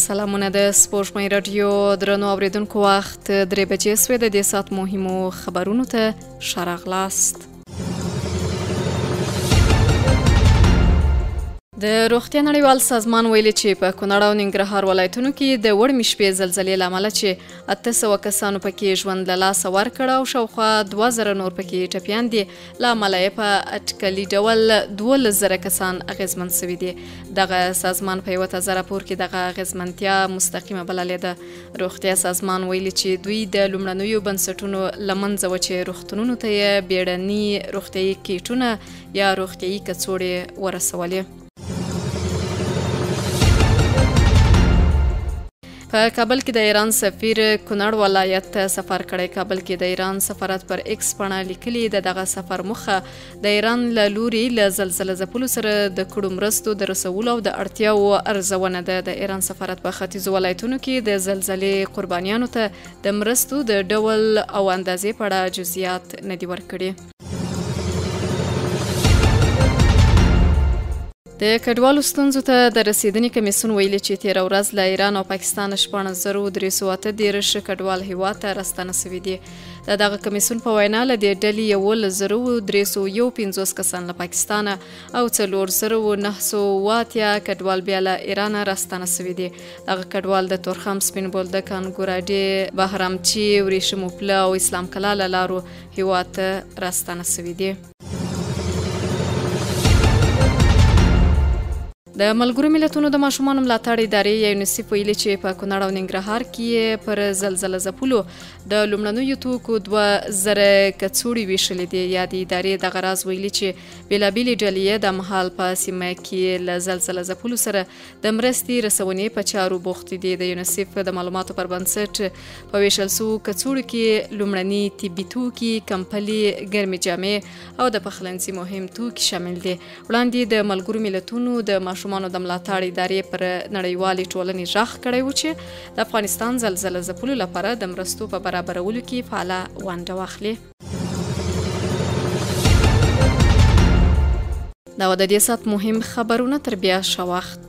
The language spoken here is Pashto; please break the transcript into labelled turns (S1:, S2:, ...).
S1: سلامونه د سپوږمۍ راډیو درنو اورېدونکو، وخت 3 بجې سوې. د دې ساعت مهمو خبرونو ته ښه راغلاست. د روغتیا نړیوال سازمان ویلي چې په کونړ او ننګرهار ولایتونو کې د وړمې شپې زلزلې له امله چې 800 کسانو پکې ژوند له لاسه ورکړ او شاوخوا 2000 نور پکې ټپیان دي، له امله یې په اټکلي ډول 12,000 کسان اغېزمن شوي دي. دغه سازمان په یوه تازه راپور کې دغه اغېزمنتیا مستقیمه بللې ده. روغتیا سازمان ویلي چې دوی د لومړنیو بنسټونو له منځه وه چې روغتونونو ته یې بیړني روغتیايي کیټونه یا روغتیايي کڅوړې ورسولې. په کابل کې د ایران سفیر کونړ ولایت ته سفر کړی. کابل کې د ایران سفارت پر ایکس پاڼه لیکلي، د دغه سفر موخه د ایران له لوري له زلزله ځپلو سره د کړو مرستو د رسولو او د اړتیاوو ارزونه ده. د ایران سفارت په ختیځو ولایتونو کې د زلزلې قربانیانو ته د مرستو د ډول او اندازې په اړه جزئیات نه دي ورکړي. د کډوالو ستونزو ته د رسېدنې کمیسیون ویلي چې تېره ورځ له ایران او پاکستان 16,338 کډوال هیواد ته راستانه شوي دي. د دغه کمیسیون په وینا له دې ډلې 11,351 کسان له پاکستانه او 4,980 کډوال بیا له ایرانه راستانه شوي دي. دغه کډوال د تورخم، سپین بولدک، انګوراډې، بهرامچي، وریښمو پله او اسلام کلا له لارو هیواد ته راستانه شوي دي. د ملګرو ملتونو د ماشومانو ملاتړ ادارې یا یونیسف ویلي چې په کونړ او ننګرهار کې یې پر زلزله ځپلو د لومړنیو توکو 2000 کڅوړې ویشلې دي. یادې ادارې دغه راز ویلي چې بېلابېلې ډلې یې دا مهال په سیمه کې له زلزله ځپلو سره د مرستې رسونې په چارو بوختې دي. د یونیسف د معلوماتو پر بنسټ په ویشل شوو کڅوړو کې لومړني طبي توکي، کمپلې، ګرمې جامې او د پخلنځي مهم توکي شامل دي. وړاندې د ملګرو ملتونو د ماشومانو د ملاتړ ادارې پر نړیوالې ټولنې غږ کړی و چې د افغانستان زلزله ځپلو لپاره د مرستو په برابرولو کې فعاله ونډه واخلي. دا وه د دې ساعت مهم خبرونه. تر بیا ښه وخت.